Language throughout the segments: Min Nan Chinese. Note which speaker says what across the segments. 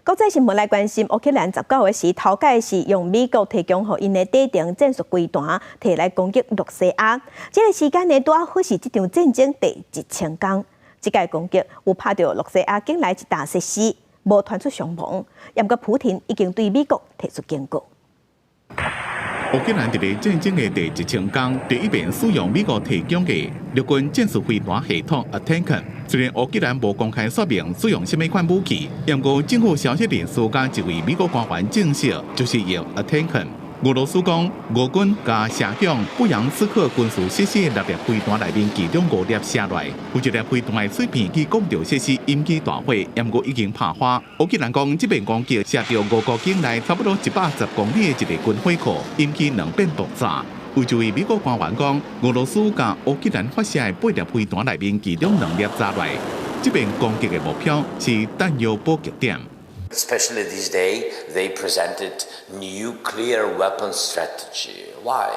Speaker 1: 國際新聞來關心，烏克蘭19號時頭蓋是用美國提供予𪜶的短程戰術飛彈，提來攻擊露西亞。這個時間呢，拄好是這場戰爭第1000工。這個攻擊有拍著露西亞境內一大設施，無傳出傷亡。毋過普廷已經對美國提出警告。
Speaker 2: 烏克蘭佇咧戰爭的第1000工，第一遍使用美國提供的陸軍戰術飛彈系統 ATACMS。雖然烏克蘭無公開說明使用啥物款武器，毋過政府消息人士佮一位美國官員證實，就是用 ATACMS。俄羅斯講，俄軍共射向布良斯克軍事設施的六粒飛彈內面，其中五粒射落，有一粒飛彈的碎片去攻著設施引起大火，毋過已經拍花。烏克蘭講，這遍攻擊射著俄國境內差不多110公里的一個軍火庫，引起兩遍爆炸。有一位美國官員講，俄羅斯共烏克蘭發射的八粒飛彈內面，其中兩粒炸落。這遍攻擊的目標是彈藥補給點。
Speaker 3: Especially this day, they presented nuclear weapons strategy. Why?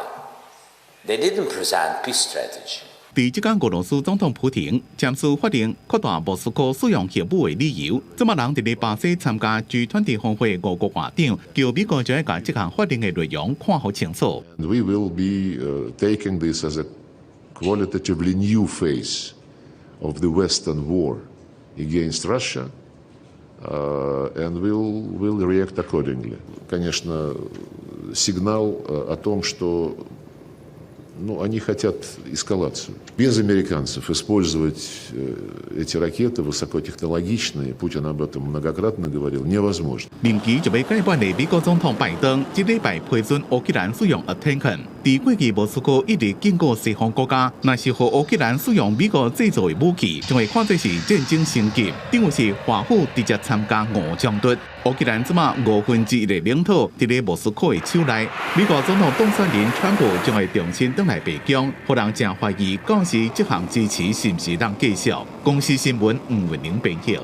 Speaker 3: They didn't present peace strategy.
Speaker 2: 佇這工俄羅斯總統普廷簽署法令擴大莫斯科使用核武的理由，這馬人佇咧巴西參加 G20 峰會俄國外長，叫美國就愛共這項法令的內容看予清楚。
Speaker 4: We will be taking this as a qualitatively new phase of the Western war against Russia. And we'll react accordingly. Конечно, сигнал о том, что, ну, они хотят эскалацию. Без американцев использовать эти ракеты высокотехнологичные, Путин об этом многократно говорил, невозможно.
Speaker 2: 任期就欲屆滿的美國總統拜登，這禮拜批准烏克蘭使用 ATACMS。佇過去莫斯科一直警告西方國家，若是予烏克蘭使用美國製造的武器，將會看做是戰爭升級，等於是華府直接參加俄烏衝突。烏克蘭這馬1/5的領土佇咧莫斯科的手內，美國總統當選人川普將會重新轉來白宮，予人誠懷疑，到時這項支持是毋是會當繼續。公視新聞吳文玲編譯。